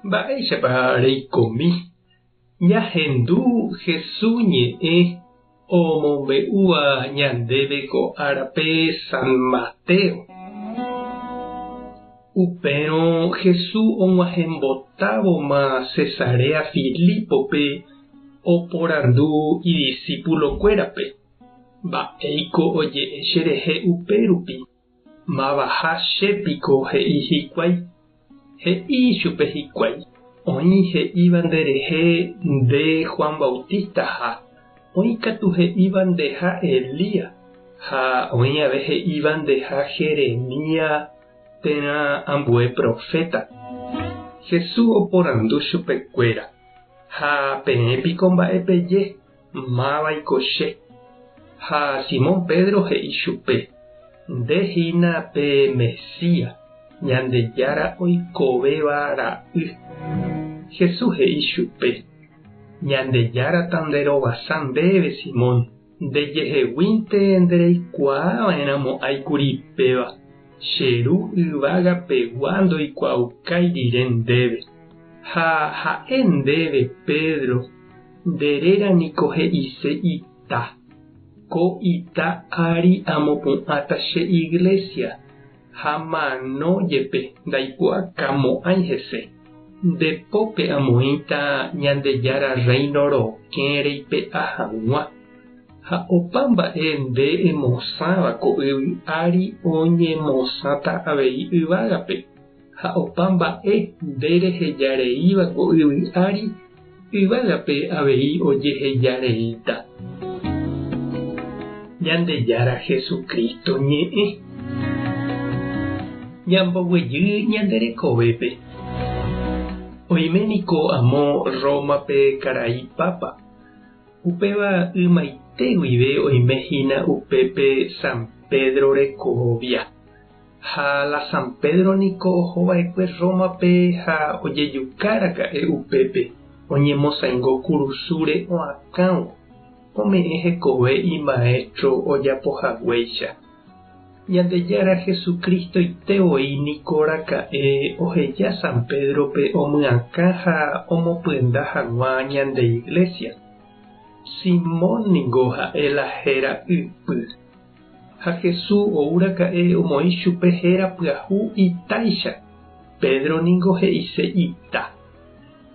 Mba'éichapa reikomi ñahendu Jesús ñe'ẽ omombe'úva ñandéve ko árape San Mateo? Upérõ Jesús og̃uahẽmbotávoma Cesarea Filípope oporandu idisípulokuérape, Mba'éiko oje'e cherehe upérupi? Mavaha che piko he'i hikuái? He'i chupe hikuái, Oĩ he'íva nderehe nde Juan Bautistaha, oĩ katu he'íva ndeha Elías, ha oĩ ave he'íva ndeha Jeremías térã ambue proféta. Jesús oporandu chupekuéra, Ha peẽ piko mba'e peje? Mávaiko che? Ha Simón Pedro he'i chupe, Nde hína pe Mesías, Ñandejára oikovéva Ra'y. Jesús he'i chupe, Ñandejára tanderovasa ndéve, Simón, ndejeheguínte ndereikuaava'erãmo'ãikuri péva, che Ru yvagapegua ndoikuaaukái rire ndéve. Ha ha'e ndéve, Pedro, Nde réra niko he'ise ita. Ko ita ári amopu'ãta che iglésia, ha mano jepe ndaipu'akamo'ãi hese. Nde pópe amoĩta Ñandejára Rréino rokẽ reipe'a hag̃ua, ha opa mba'e nde emosãva ko yvy ári oñemosãta avei yvágape. Ha opa mba'e nde reheja reíva ko yvy ári, yvágape avei ojeheja reíta. Ñandejára Jesucristo ñe'ẽ. Ñamboguejy ñande rekovépe. Oime niko amo Rómape karai Pápa. Upéva ymaite guive oime hína upépe San Pedro rekovia. Ha la San Pedro niko oho va'ekue Rómape ha ojejuka raka'e upépe, oñemosaingo kurusúre oakãvo, ome'ẽ hekove imaestro ojapo haguéicha. Ñandejára Jesucristoite voi niko raka'e oheja San Pédrope omyakã ha omopyenda hag̃ua ñande Iglesia. Simón ningo ha'e la héra ypy. Ha Jesús ou raka'e omoĩ chupe héra pyahu itáicha, Pedro ningo he'ise ita.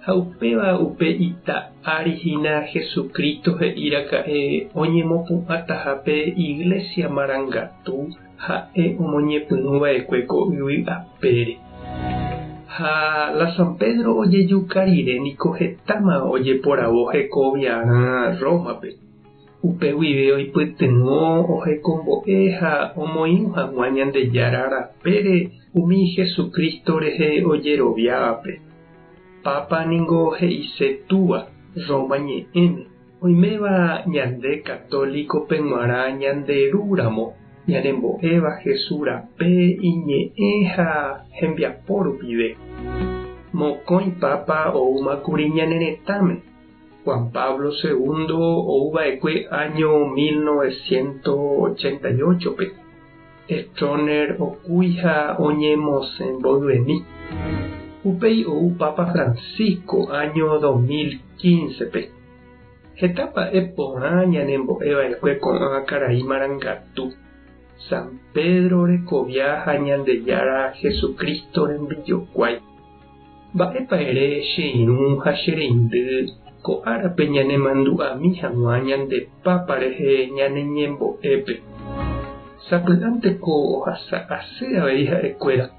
Ha upéva upe ita ári hína Jesucristo he'i raka'e oñemopu'ãtaha pe Iglesia marangatu ha'e omoñepyrũ va'ekue ko yvy apére. Ha la San Pedro ojejuka rire niko hetáma ojeporavo hekoviarã Rómape. Upe guive oipytyvõ ohekombo'e ha omoirũ hag̃ua Ñandejára rapére umi Jesucristo rehe ojeroviávape. Pápa ningo he'ise Túva, Roma ñe'ẽme, oiméva ñande católico-pe g̃uarã ñande Ru ramo, ñanembo'éva Jesús rape iñe'ẽ ha hembiapo rupive. Mokõi Pápa oúmakuri ñane retãme. Juan Pablo Segundo ouva'ekue áño 1988-pe, Stroessner okúi ha oñemosẽ mboyvemi. Upéi ou Papa Francisco áño 2015-pe. Heta mba'e porã ñanembo'eva'ekue ko'ã karai marangatu, San Pedro rekovia ha Ñandejára Jesucristo rembijokuái. Mba'épa ere che irũ ha che reindy ko árape ñanemandu'ami hag̃ua ñande Pápa rehe ñane ñembo'épe? Sapy'ánte ko ohasa asy avei ha'ekuéra,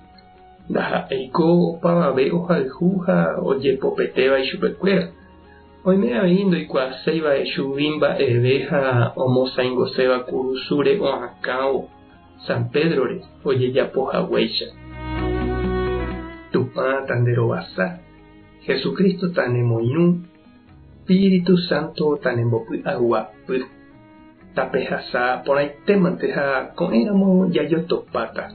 ndaha'éiko opavave ohayhu ha ojepopetéva ichupekuéra. Oime avei ndoikuaaséiva chugui mba'eve ha omosãingoséva kurusúre oakãvo. San Pédrore ojejapo haguéicha. Tupã tanderovasa, Jesucristo tanemoirũ, Espíritu Santo tanembopy'aguapy. Tapehasa porãitémante ha ko'ẽramo jajotopáta.